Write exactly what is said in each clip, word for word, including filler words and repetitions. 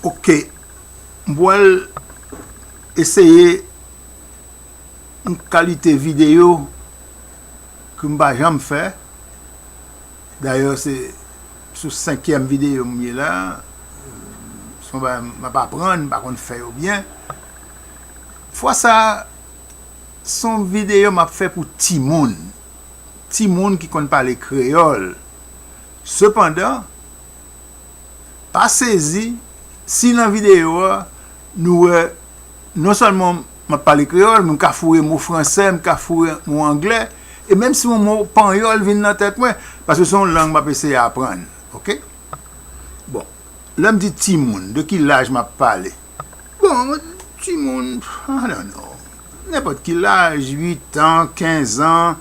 Ok, m pral eseye yon kalite videyo ke m pa janm fè. Dayè, se sou senkyèm videyo m ye la. Se yon bagay m ap aprann, m pa konn fè yo byen. Fwa sa, se yon videyo m ap fè pou timoun. Timoun ki konn pale kreyòl. Sepandan, pa sezi si nan videyo a nou wè non sèlman m ap pale kreyòl, men m ka foure mo fransè, m ka foure mo anglè, e menm si yon mo panyòl vin nan tèt mwen, paske se yon lang m ap eseye aprann. Ok? Bon, lè m di timoun, de ki laj m ap pale? Bon, timoun, I don't know. Nenpòt ki laj, uit an, kenz an,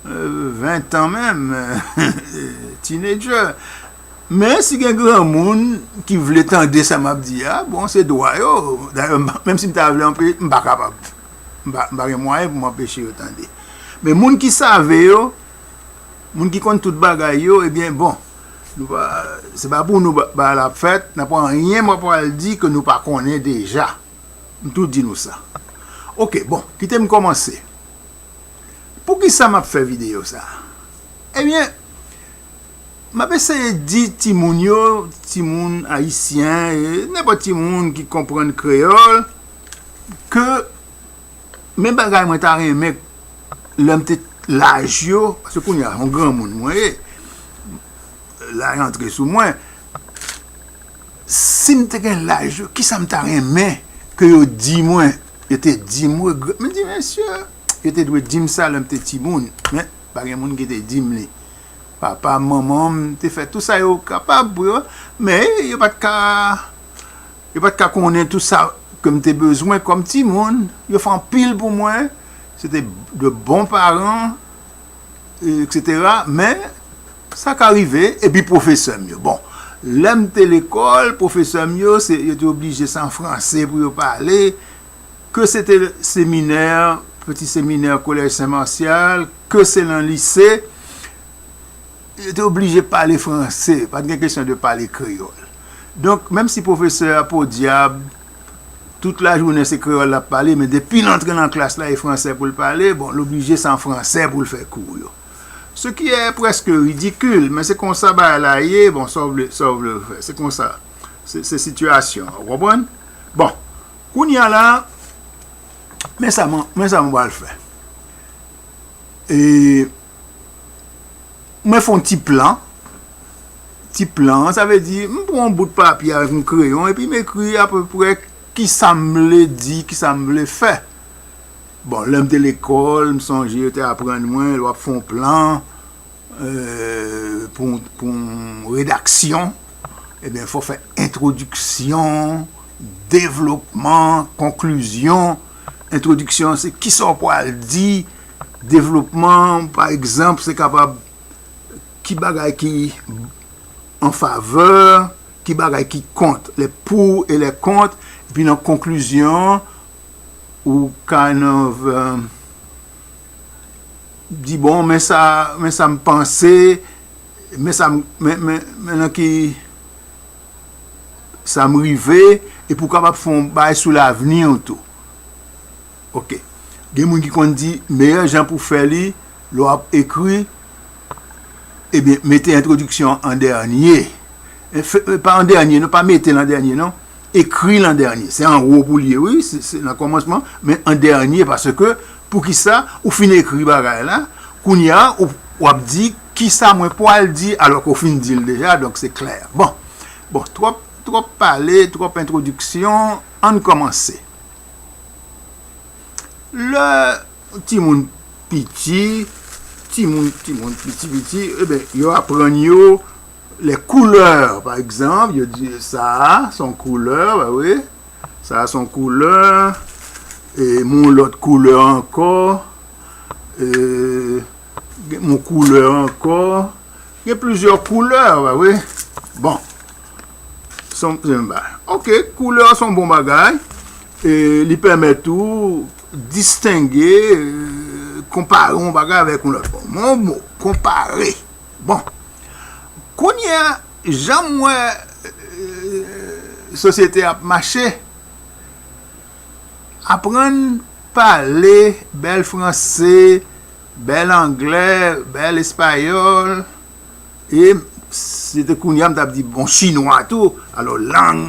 euh, ven an menm, teenager. Men si gen granmoun ki vle tande sa m ap di a, bon, se dwa yo. Dayè, m pa- menm si m ta vle anpe, m pa kapab. M pa, m pa gen mwayen pou m anpeche yo tande. Men moun ki save yo, moun ki konn tout bagay yo, ebyen, bon, nou pa, se pa pou nou ba- bagay la ap fèt, nan pa anyen mwen pral di ke nou pa konnen deja. M tou di nou sa. Ok, bon, kite m kòmanse. Poukisa m ap fè videyo sa? Ebyen, m ap eseye di timoun yo, timoun ayisyen, e nenpòt timoun ki konprann kreyòl, ke men bagay mwen ta renmen lè m te laj yo, paske kounye a, yon granmoun mwen ye, laj antre sou mwen. Si m te gen laj yo, kisa m ta renmen ke yo di mwen? Yo te di m, regret. M di, mesye, yo te dwe di m sa lè m te timoun. Men, pa gen moun ki te di m li. Papa, manman m te fè tout sa yo kapab pou yo, men yo pa t ka, yo pa t ka konnen tout sa ke m te bezwen kòm timoun. Yo fè anpil pou mwen. Se te de bon paran, etsetera. Men, sa ka rive, epi pwofesè m yo. Bon, lè m te lekòl, pwofesè m yo, se, yo te oblije se an franse pou yo pale, ke se te seminè, peti seminè, kolèj Sen Masyal, ke se nan lise, yo te oblije pale franse, pa t gen kesyon de pale kreyòl. Donk, menm si pwofesè a podyab, tout lajounen se kreyòl l ap pale, men depi l antre nan klas la, e franse pou l pale, bon, l oblije se an franse pou l fè kou yo. Ce qui est presque ridicule, men se konsa bagay la ye, bon, sa w vle, sa w vle fè, se konsa. Se, se sitiyasyon an, ou konprann? Bon, kounye a la, men sa mwen, men sa mwen pral fè. E, mwen fè yon ti plan. Ti plan, sa vle di, m pran yon bout papye avèk yon kreyon, epi m ekri apeprè kisa m vle di, kisa m vle fè. Bon, lè m te lekòl, m sonje yo te aprann mwen, lè w ap fè yon plan, euh, pou, pou yon redaksyon, ebyen, fò fè entwodiksyon, devlopman, konklizyon. Entwodiksyon, se kisa w pral di. Devlopman, pa egzanp, se kapab ki bagay ki an favè, ki bagay ki kont, les pour et les contre, epi nan konklizyon, ou kind of, euh, di, bon, men sa, men sa m panse, men sa m, men, men, men nan ki sa m rive, epi w kapab fè yon bagay sou lavni w tou. Ok. Gen moun ki konn di, meyè jan pou fè li, lè w ap ekri, ebyen, mete entwodiksyon an dènye. E fè- e pa an dènye, non, pa mete l an dènye, non. Ekri l an dènye. Se anwo pou l ye, wi, se, se nan kòmansman, men an dènye, paske, poukisa, ou fin ekri bagay la, kounye a, ou, w ap di, kisa mwen pral di, alò ke w fin di l deja, donk se klè. Bon, bon, twòp, twòp pale, twòp entwodiksyon, ann kòmanse. Lè timoun piti, timoun, timoun piti, piti, ebyen, yo aprann yo les couleurs, pa egzanp, yo di, sa a, se yon koulè, ba wi, sa a, se yon koulè, e, yon lòt koulè ankò, e, gen yon koulè ankò, gen plizyè koulè, ba wi. Bon, se yon, se yon bagay. Ok, koulè se yon bon bagay. E li pèmèt ou distenge, euh, konpare yon bagay avèk yon lòt. Bon, yon mo, konpare. Bon, kounye a, jan m wè, euh, sosyete ap mache. Aprann pale bèl franse, bèl anglè, bèl espayòl. E si se te kounye a, m t ap di, bon, chinwa tou. Alò, lang,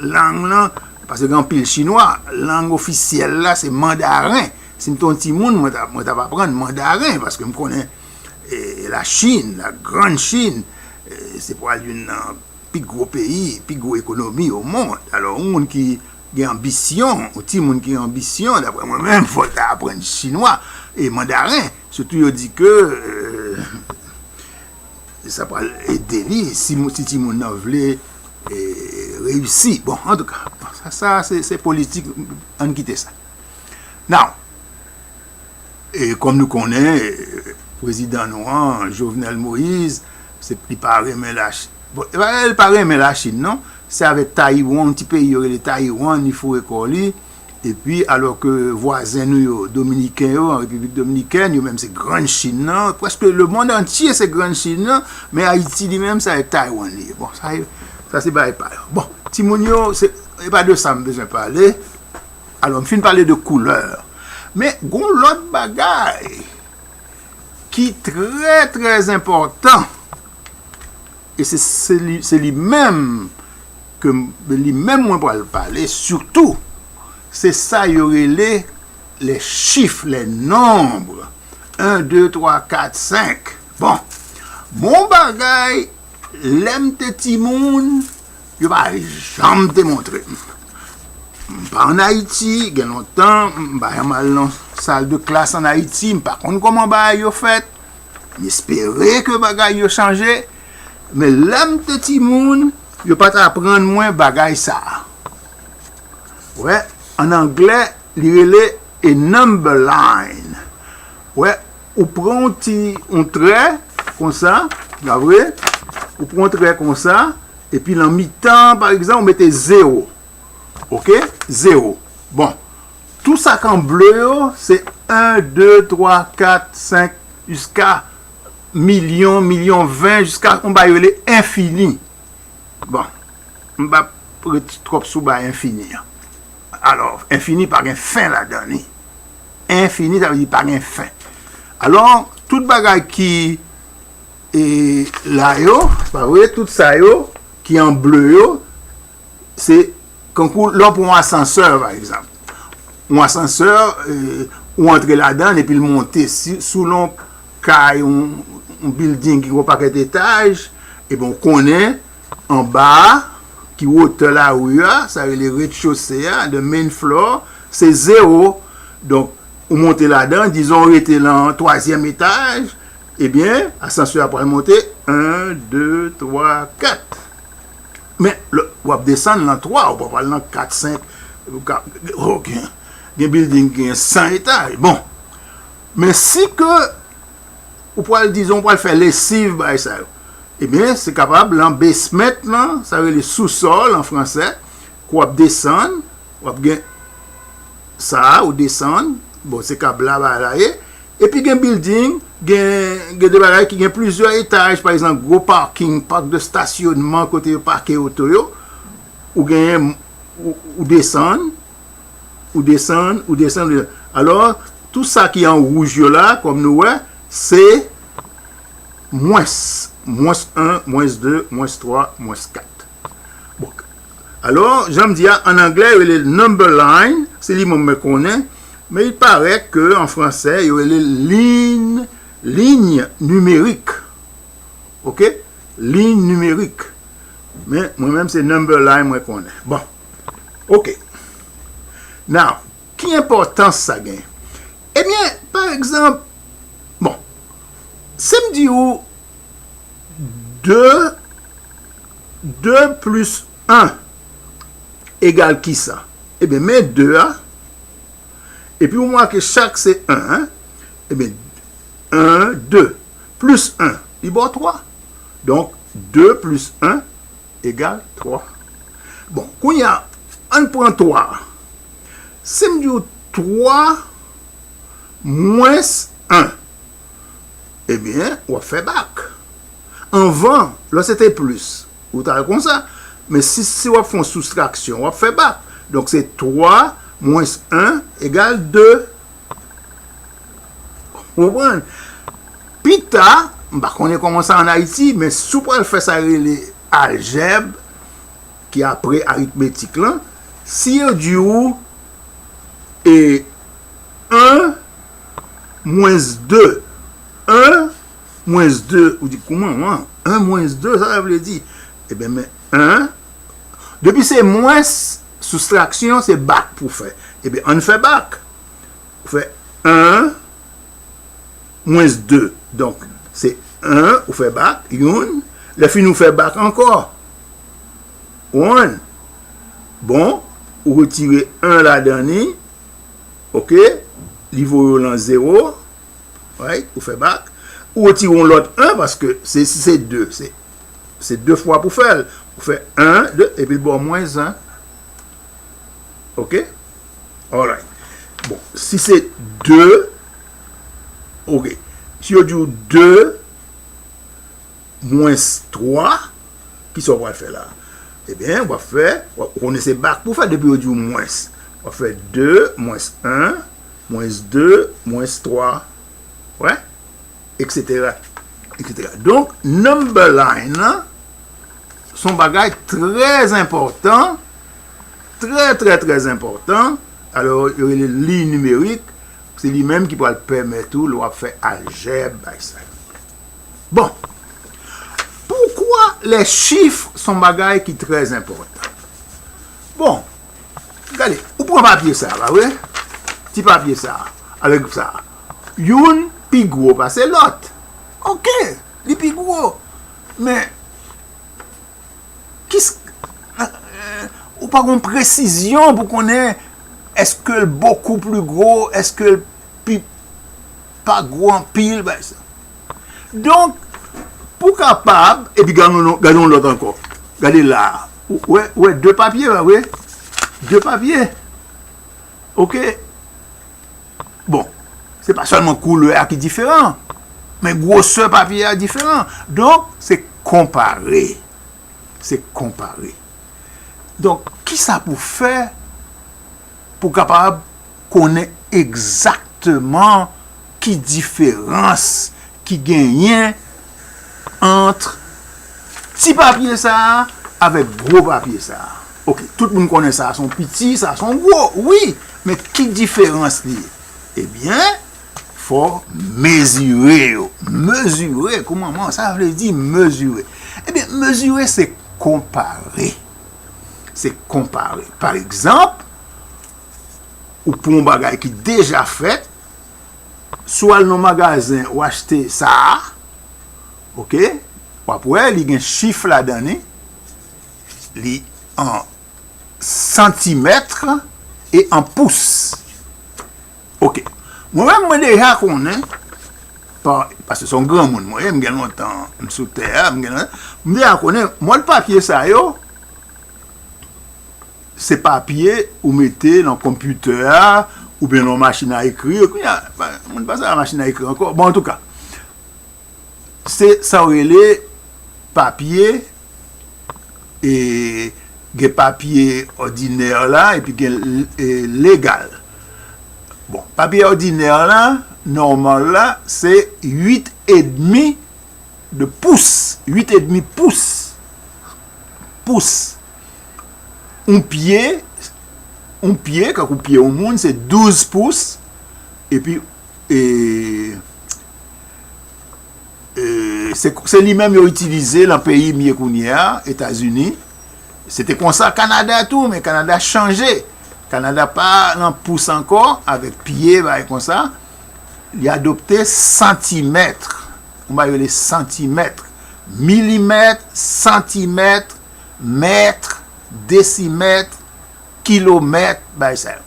lang lan, paske gen anpil chinwa, lang ofisyèl la, se mandaren. Si m te yon timoun, mwen t ap, mwen t ap aprann mandaren, paske m konnen, e, la Chine, la grande Chine, e, se pral youn nan pi gwo peyi, pi gwo ekonomi o mond. Alò, yon moun ki gen anbisyon, yon timoun ki gen anbisyon, daprè mwen menm, fò l ta aprann chinwa e mandaren. Sitou yo di ke, e, sa pral ede li si, si timoun nan vle, e, reyisi. Bon, antouka, sa, sa se, se politik, ann kite sa. Now, e kòm nou konnen, e, prezidan nou an, Jovenel Moïse, se, li pa renmen Lachin. Bon, e pa, li pa renmen Lachin, non. Se avèk Tayiwan, yon ti peyi yo rele Tayiwan, li foure kò li. Epi, alò ke vwazen nou yo, Dominiken yo, an Repiblik Dominikèn, yo menm se Grann Chin nan. Prèske lemonn antye se Grann Chin nan, men Ayiti li menm, se avèk Tayiwan li ye. Bon, sa, sa se bagay pa yo. Bon, timoun yo, se, e pa de sa m bezwen pale. Alò, m fin pale de koulè. Men, gon lòt bagay ki trè, trè enpòtan, e se, se li, se li menm ke m, li menm mwen pral pale, sitou, se sa yo rele les chiffres, les nombres. Un, deux, trois, quatre, cinq. Bon, bon bagay, lè m te timoun, yo pa janm te montre m. M pa ann Ayiti, gen lontan, m pa janm al nan sal de klas ann Ayiti, m pa konn kòman bagay yo fèt. M espere ke bagay yo chanje, men lè m te timoun, yo pa t aprann mwen bagay sa a. Wè, ann anglè, li rele a number line. Wè, ou pran yon ti, yon trè, konsa, pa vre? Ou pran yon trè konsa, epi nan mitan, pa egzanp, ou mete zewo. Oke? Zewo. Bon, tout sa k an ble yo, se en, de, twa, kat, senk, jiska milyon, milyon ven, jiska yon bagay yo rele enfini. Bon, m p ap ret twòp sou bagay enfini an. Alò, enfini pa gen fen ladan li. Enfini, sa vle di pa gen fen. Alò, tout bagay ki, e, la yo, pa vre, tout sa yo ki an ble yo, se kankou lè w pran yon asansè, pa egzanp. Yon asansè, e, ou antre ladan l epi l monte. Si, si w nan yon kay, yon, yon building ki gen yon pakèt etaj, ebyen, w konnen anba a, ki wotè lari a, sa rele rez-de-chaussée a, the main floor, se zewo. Donk, ou monte ladan, dizon w rete nan twazyèm etaj, ebyen, asansè a pral monte en, de, twa, kat. Men, lè w ap desann nan twa, ou pa pral nan kat, senk, ou ka, oh, gen, gen building ki gen san etaj. Bon, men si ke ou pral, dizon, ou pral fè lesiv, bagay sa yo, ebyen, se kapab nan basement lan, sa rele sous-sol an fransè, ke w ap desann, w ap gen sa, ou desann, bon, se kab la, bagay la ye, epi gen building, gen, gen de bagay ki gen plizyè etaj, pa egzanp, gwo parking, park de stasyonman, kote yo pake oto yo, ou genyen, ou, ou desann, ou desann, ou desann, ou desann. Alò, tout sa ki an wouj yo la, kòm nou wè, se mwens, mwens en, mwens de, mwens twa, mwens kat. Bon, alò, jan m di a, ann anglè, yo rele number line, se li menm mwen konnen, men il paraît ke an fransè, yo rele ligne, ligne numérique. Oke? Ligne numérique. Men, mwen menm, se number line mwen konnen. Bon. Oke. Now, ki enpòtans sa gen? Ebyen, pa egzanp, bon, si m di ou de, de plis en egal kisa? Ebyen, men de a, epi ou make chak se en, en? Ebyen, en, de, plis en, li ba w twa. Donk, de plis en egal twa. Bon, kounye a, ann pran twa. Si m di w twa mwens en, ebyen, w ap fè bak. Anvan, lè se te plis, ou t al konsa, Men si, si w ap fè yon soustraksyon, w ap fè bak. Donk, se twa mwens en egal de. Ou konprann? Pita, m pa konnen kòman sa ann Ayiti, men si w pral fè sa yo rele aljèb, ki apre aritmetik lan, si yo di w, e, en mwens de, en mwens de, ou di, "Kouman, man? En mwens de, sa sa vle di?" Ebyen, men en, depi se mwens, soustraksyon, se bak pou fè. Ebyen, ann fè bak. Ou fè en mwens de. Donk, se en, ou fè bak, youn. Lè fini, ou fè bak ankò. Ou konprann? Bon, ou retire en ladan li. Oke? Li voye w lan zewo. Right? Ou fè bak. Ou retire yon lòt en paske se, si se de, se, se de fwa pou fè l. Ou fè en, de, epi l ba w mwens en. Oke? Alright. Bon, si se de, oke. Si yo di w de mwens twa, kisa w pral fè la? Ebyen, w ap fè, w ap, ou konnen se bak pou fè depi yo di w mwens. W ap fè de mwens en, mwens de, mwens twa. Wè? Etsetera, etsetera. Donk, number line lan, se yon bagay trè enpòtan, trè, trè, trè enpòtan. Alò, yo rele liy nimerik, se li menm ki pral pèmèt ou, lè w ap fè aljèb, bagay sa yo. Bon, poukwa lè chif se yon bagay ki trè enpòtan? Bon, gade, ou pran papye sa, pa vre? Ti papye sa, avèk sa. Youn pi gwo pase lòt. Oke, li pi gwo. Men, kis, ou pa gon presizyon pou konnen èske l bokou pli gwo, èske l pi pa gwo anpil, bagay sa. Donk, pou kapab, epi gade yon, gade yon lòt ankò. Gade la. Ou wè, ou wè de papye, pa vre? De papye. Oke? Bon, se pa sèlman koulè a ki diferan, men gwosè papye a diferan. Donk, se konpare. Se konpare. Donk, kisa pou fè pou kapab konnen egzakteman ki diferans ki genyen ant ti papye sa a avèk gwo papye sa a? Oke, tout moun konnen sa a se yon piti, sa a se yon gwo, wi, men ki diferans li ye? Ebyen, fò mezire yo. Mezire, kouman, man, sa vle di mezire? Ebyen, mezire se konpare. Se konpare. Pa egzanp, ou pran yon bagay ki deja fèt, si w al nan magazen, ou achte sa a, oke, w ap wè, li gen chif ladan li, li an santimèt e an pous. Oke. Mwen menm, mwen deja konnen, pa, paske se yon granmoun mwen ye, m gen lontan m sou tè a, m gen lontan, m deja konnen, mòd papye sa yo, se papye ou mete nan konpitè a, oubyen nan machin a ekri. Kounye a, moun pa sèvi machin a ekri ankò. Bon, antouka, se sa yo rele papye, e, gen papye òdinè la, epi gen, e, legal. Bon, papye òdinè la, nòmal la, se uit edmi de pous, uit edmi pous. Pous. Yon pye, yon pye, kankou pye yon moun, se douz pous, epi, e, e, se, se li menm yo itilize lan peyi m ye kounye a, Etazini. Se te konsa Kanada tou, men Kanada chanje. Kanada pa nan pous ankò, avèk pye, bagay konsa. Li adopte santimèt. Yon bagay yo rele santimèt. Milimèt, santimèt, mèt, desimèt, kilomèt, bagay sa yo.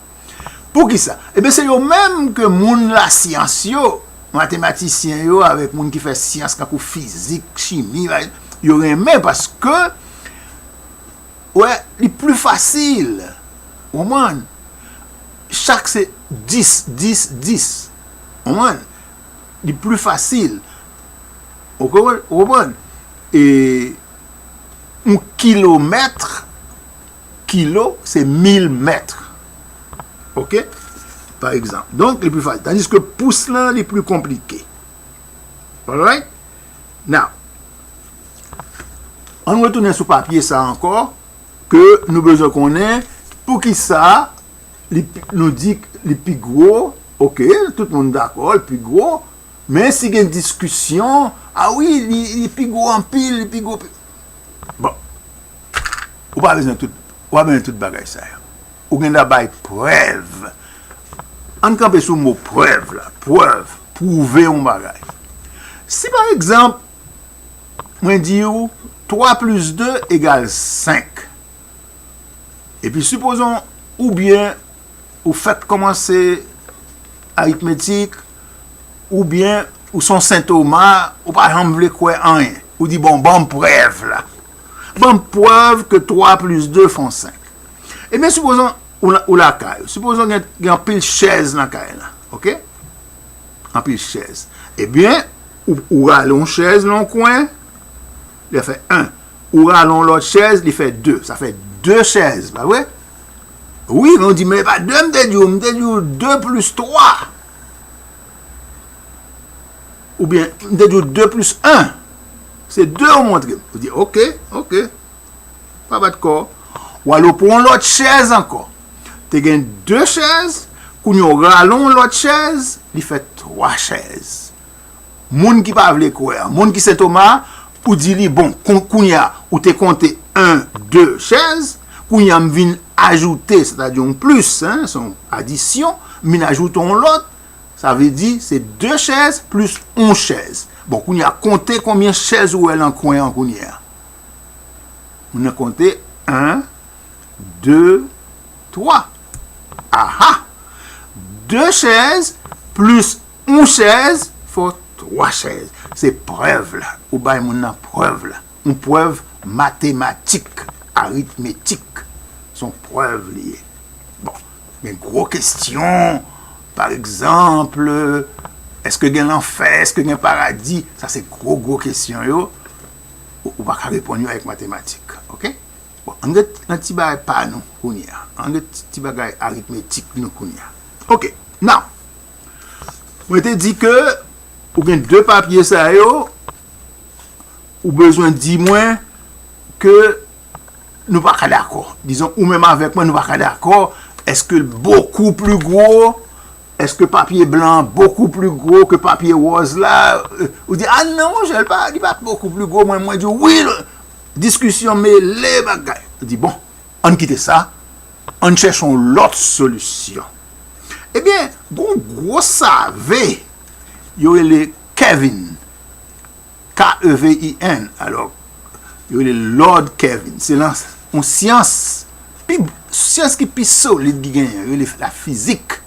Poukisa? Ebyen, se yo menm ke moun lasyans yo, matematisyen yo, avèk moun ki fè syans, kankou fizik, chimi, bagay, yo renmen paske, wè, li pli fasil. Ou konprann? Chak se dis, dis, dis. Ou konprann? Li pli fasil. Ou konprann? Ou konprann? E yon kilomèt, kilo, se mil mèt. Oke? Pa egzanp. Donk, li pi fasil. Tandiske pous lan, li pi konplike. Alright? Now, ann retounen sou papye sa ankò, ke nou bezwen konnen poukisa li, nou di li pi gwo, oke, tout moun dakò, li pi gwo, men si gen diskisyon, a wi, li, li pi gwo anpil, li pi gwo. Bon, ou pa bezwen tout, ou pa bezwen tout bagay sa yo. Ou gen dwa bay prèv. Ann kanpe sou mo prèv la. Prèv, pwouve yon bagay. Si pa egzanp, mwen di w twa plis de egal senk. Epi sipozon oubyen ou fèk kòmanse aritmetik, oubyen ou se yon Sen Toma, ou pa janm vle kwè anyen. Ou di, bon, ban m prèv la. Ban m prèv ke twa plis de fè senk. Ebyen, sipozon ou la, ou lakay ou. Sipozon gen, gen anpil chèz nan kay la, oke? Anpil chèz. Ebyen, ou, ou rale yon chèz nan yon kwen, li fè en. Ou rale yon lòt chèz, li fè de. Sa fè de chèz, pa vre? Wi, men ou di, men e pa de m te di w, m te di w de plis twa. Oubyen, m te di w de plis en. Se de ou montre m. Ou di, oke, oke. Pa bat kò. W al ou pran yon lòt chèz ankò. Te gen de chèz, kounye a w rale yon lòt chèz, li fè twa chèz. Moun ki pa vle kwè a, moun ki Sen Toma, ou di li, bon, kou-, kounye a, ou te konte en, de chèz, kounye a m vin ajoute, sètadi yon plis, en, se yon adisyon, m vin ajoute yon lòt, sa vle di se de chèz plis yon chèz. Bon, kounye a, konte konbyen chèz ou wè nan kwen an kounye a. Moun nan konte en, de, twa. Aha! De chèz plis yon chèz fè twa chèz. Se prèv la. Ou bay moun nan prèv la. Yon prèv matematik, aritmetik. Se yon prèv li ye. Bon, men gwo kesyon, pa egzanp, èske gen lanfè, èske gen paradi? Sa se gwo, gwo kesyon yo. Ou, ou pa ka reponn yo avèk matematik, oke? Bon, ann ret nan ti bagay pa nou kounye a. Ann ret ti, ti bagay aritmetik nou kounye a. Oke, now, mwen te di ke ou gen de papye sa yo, ou bezwen di mwen ke nou pa ka dakò. Dizon, ou menm avèk mwen, nou pa ka dakò. Èske l bokou pli gwo? Èske papye blan an bokou pli gwo ke papye wòz la? Ou di, a non, monchè, li pa, li pa bokou pli gwo. Mwen, mwen di, wi, diskisyon mele bagay. Ou di, bon, ann kite sa, ann chèche yon lòt solisyon. Ebyen, gon gwo save, yo rele Kevin. K E V I N, alò, yo rele Lord Kevin. Se nan yon syans, pi, syans ki pi solid ki genyen, yo rele lafizik.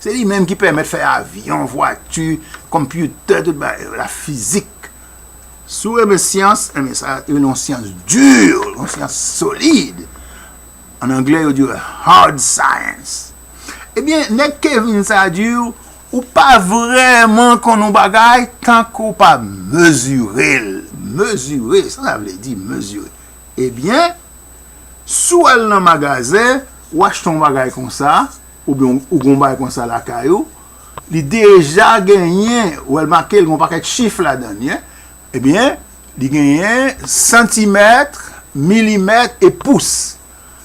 Se li menm ki pèmèt fè avyon, vwati, konpitè, tout bagay, lafizik. Si w renmen syans, enben sa, yo rele yon syans di, yon syans solid. An anglè, yo di hard science. Ebyen, nèg Kevin sa di w, ou pa vrèman konn yon bagay tank ou pa mezire l. Mezire, sa sa vle di, mezire? Ebyen, si w al nan magazen, ou achte yon bagay konsa, oubyen ou gen yon bagay konsa lakay ou, li deja genyen, ou wè l make l, gen yon pakèt chif ladan l, ebyen, li genyen santimèt, milimèt e pous.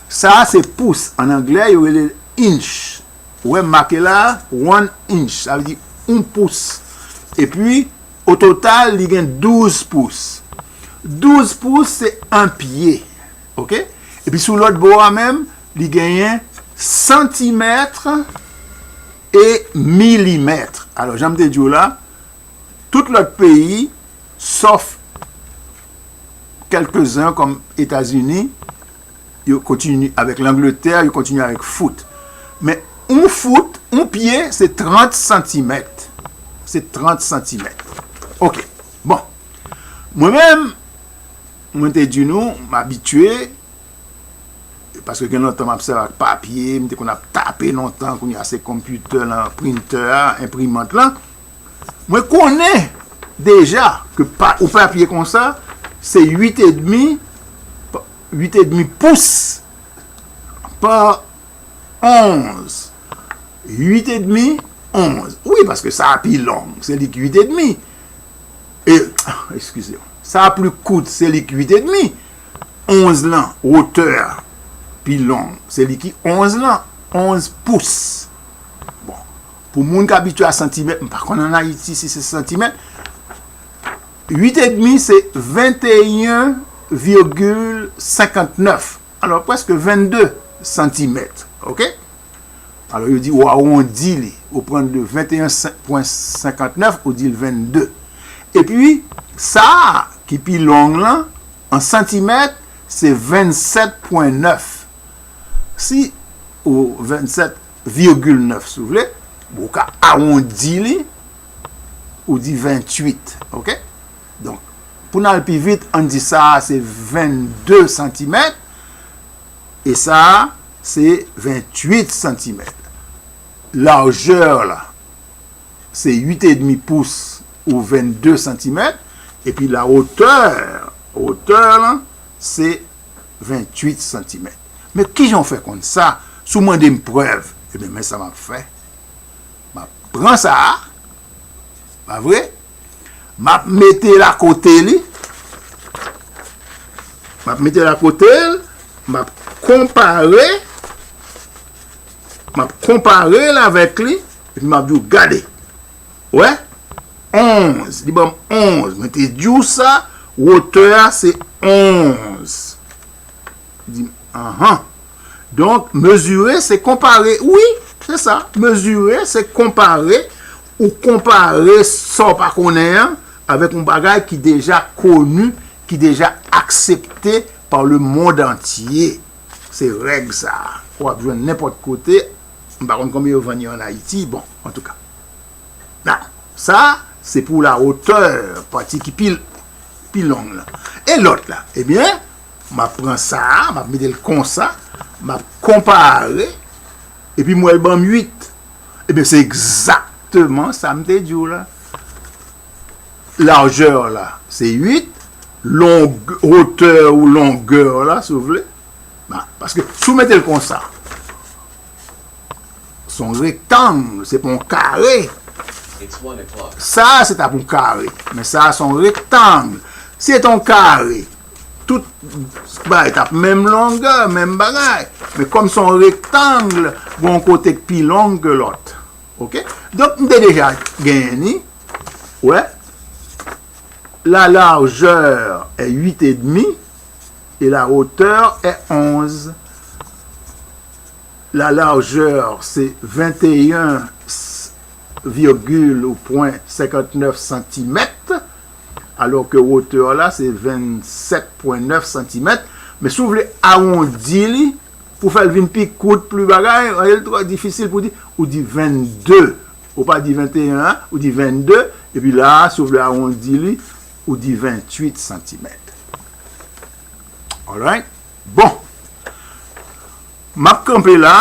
Sa a se pous. An anglè, yo rele l inch. Ou wè m make la, one inch. Sa vle di yon pous. Epi, o total, li gen douz pous. Douz pous, se yon pye. Oke? Epi, sou lòt bò a menm, li genyen santimèt e milimèt. Alò, jan m te di w la, tout lòt peyi, sòf kèlkezen kòm Etazini, yo kontinye avèk Langletè, yo kontinye avèk fout. Men yon fout, yon pye, se trant santimèt. Se trant santimèt. Oke. Bon. Mwen menm, mwen te di nou, m abitye, paske gen lontan m ap sèvi ak papye, m te konn ap tape lontan, kounye a se konpitè lan, printè a, enprimant lan. Mwen konnen deja ke pa, yon papye konsa, se uit edmi pa, uit edmi pous pa onz. Uit edmi, onz. Wi, paske sa a pi long, se li ki uit edmi. E, eskize m. Sa a pli kout, se li ki uit edmi. Onz lan, wotè a pi long, se li ki onz lan, onz pous. Bon, pou moun k abitye a santimèt, m pa konn ann Ayiti si se santimèt. Uit edmi se venteyen vigil senkantnèf. Alò, prèske vennde santimèt. Oke? Alò, yo di ou awondi li. Ou pran de venteyen pwen senkantnèf, ou di l vennde. Epi, sa a ki pi long lan, an santimèt, se vennsèt pwen nèf. Si, ou vennsèt vigil nèf, si w vle, ou ka awondi li, ou di venntuit, oke? Donk, pou n al pi vit, ann di sa a se vennde santimèt, e sa a se venntuit santimèt. Lajè la, se uit edmi pous ou vennde santimèt, epi la wotè, wotè lan, se venntuit santimèt. Men kijan w fè konn sa? Si w mande m prèv, ebyen, men sa m ap fè. M ap pran sa a, pa vre? M ap mete l akote li. M ap mete l akote l. M ap konpare. M ap konpare l avèk li. Epi m ap di w, gade. Wè? Onz. Li ban m onz. Mwen te di w sa. Wotè a, se onz. Di m, anhan. Donk, mezire, se konpare. Wi, se sa. Mezire, se konpare. Ou konpare sa w pa konnen an avèk yon bagay ki deja koni, ki deja aksepte pa le monde entier. Se règ sa a. W ap jwenn nenpòt kote. M pa konn konbyen yo vann yo ann Ayiti. Bon, antouka. Nan, sa, se pou lawotè, pati ki pi, pi long lan. E lòt la, ebyen, m ap pran sa a, m ap mete l konsa, m ap konpare, epi m wè l ban m uit. Ebyen, se egzakteman sa m te di w la. Lajè la, se uit. Long, wotè ou longè la, si w vle. Nan, paske si w mete l konsa, se yon rektang, se pa yon kare. Sa a, se t ap yon kare. Men sa a, se yon rektang. Si se t yon kare, tout bagay t ap menm longè, menm bagay. Men kòm se yon rektang, gen yon kote k pi long ke lòt. Oke? Donk, m te deja genyen ni. Wè? La largeur est huit et demi et la hauteur est onze. La largeur, se venteyen virgil ou pwen senkantnèf santimèt, alò ke wotè la, se vennsèt pwen nèf santimèt. Men si w vle awondi li, pou fè l vin pi kout, pli bagay, anyen l twò difisil pou di, ou di vennde. Ou pa di venteyen an, ou di vennde, epi la a, si w vle awondi li, ou di venntuit santimèt. Alright? Bon. M ap kanpe la.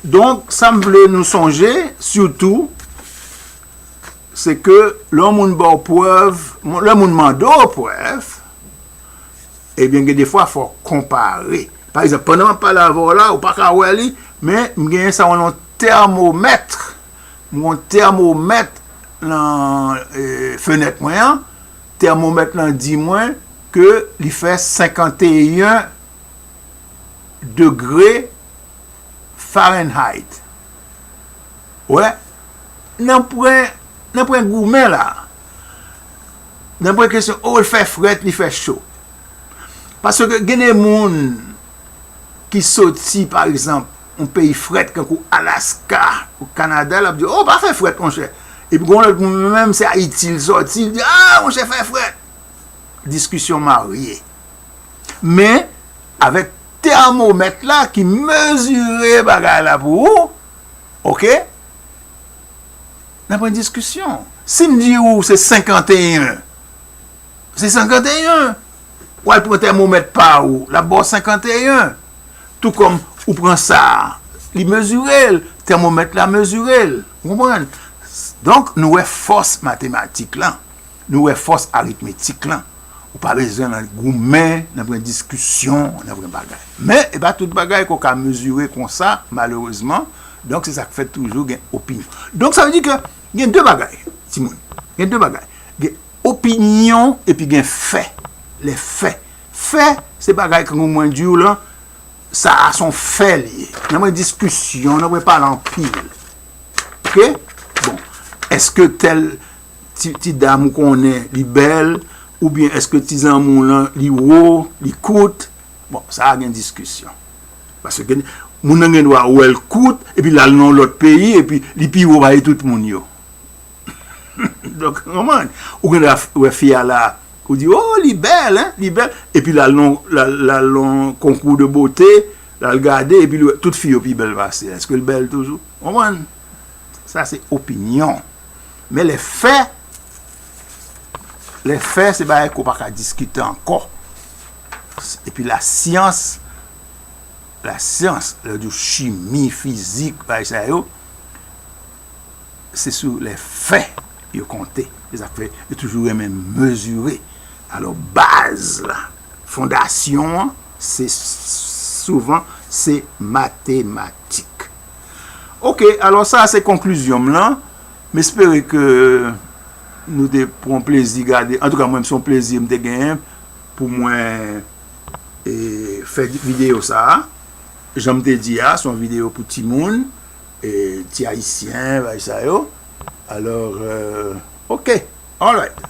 Donk, sa m vle nou sonje, sitou, se ke lè yon moun ba w prèv, lè moun mande w prèv, ebyen, gen defwa, fò w konpare. Pa egzanp, pandan m ap pale avè w la, ou pa ka wè li, men m genyen sa w rele yon tèmomèt. M gen yon tèmomèt nan, e, fenèt mwen an. Tèmomèt lan di mwen ke li fè senkanteyen degre Fahrenheit. Wè, nan pwen, nan pwen goumen la, nan pwen kesyon, o, l fè frèt, li fè cho. Paske gen de moun ki soti, pa egzanp, yon peyi frèt, kankou Alaska, ou Kanada, l ap di, o, pa fè frèt, monchè. Epi gen yon lòt moun, menm se Ayiti l soti, l di, a, monchè, fè frèt. Diskisyon marye. Men, avèk tèmomèt la ki mezire bagay la pou ou, oke? N ap pran diskisyon. Si m di ou se senkanteyen, se senkanteyen. W al pran tèmomèt pa ou, l ap ba w senkanteyen. Tou kòm ou pran sa a, li mezire l, tèmomèt la mezire l. Ou konprann? Donk, nou wè fòs matematik lan. Nou wè fòs aritmetik lan. Ou pa bezwen nan goumen, nan pran diskisyon, nan pran bagay. Men, e pa tout bagay ke w ka mezire konsa, malerezman. Donk, se sa k fè toujou gen opinyon. Donk, sa vle di ke gen de bagay, timoun. Gen de bagay. Gen opinyon epi gen fè. Lè fè. Fè, se bagay ke mwen di w lan, sa a se yon fè li ye. Nan pran diskisyon, nan pran pale anpil. Oke? Bon, èske tèl ti, ti dam ou konnen li bèl, oubyen èske ti zanmi w lan li wo, li kout? Bon, sa a gen diskisyon. Paske gen, moun nan gen dwa wè l kout, epi l al nan yon lòt peyi, epi li pi wo pase tout moun yo. Donk, konprann? Ou gen dwa wè fi a la, ou di, oh, li bèl, hein, li bèl. Epi l al nan, l al, l al nan konkou de bote, l al gade, epi l wè tout fi yo pi bèl pase l. Èske l bèl toujou? Konprann? Sa se opinyon. Men lè fè, lè fè se bagay ke w pa ka diskite ankò. Epi lasyans, lasyans, lè yo di w chimi, fizik, bagay sa yo, se sou lè fè yo konte. Se sa k fè yo toujou renmen mezire. Alò, baz la, fondasyon an, se souvan, se matematik. Oke, alò sa se konklizyon m lan. M espere ke nou te pran plezi gade. Antouka, mwen, se yon plezi m te genyen pou mwen e, fè videyo sa a. Jan m te di a, se yon videyo pou timoun, e, ti ayisyen, bagay sa yo. Alò, e, oke, alright.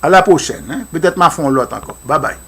A la pwochèn, hein? Petèt m a fè yon lòt ankò. Babay.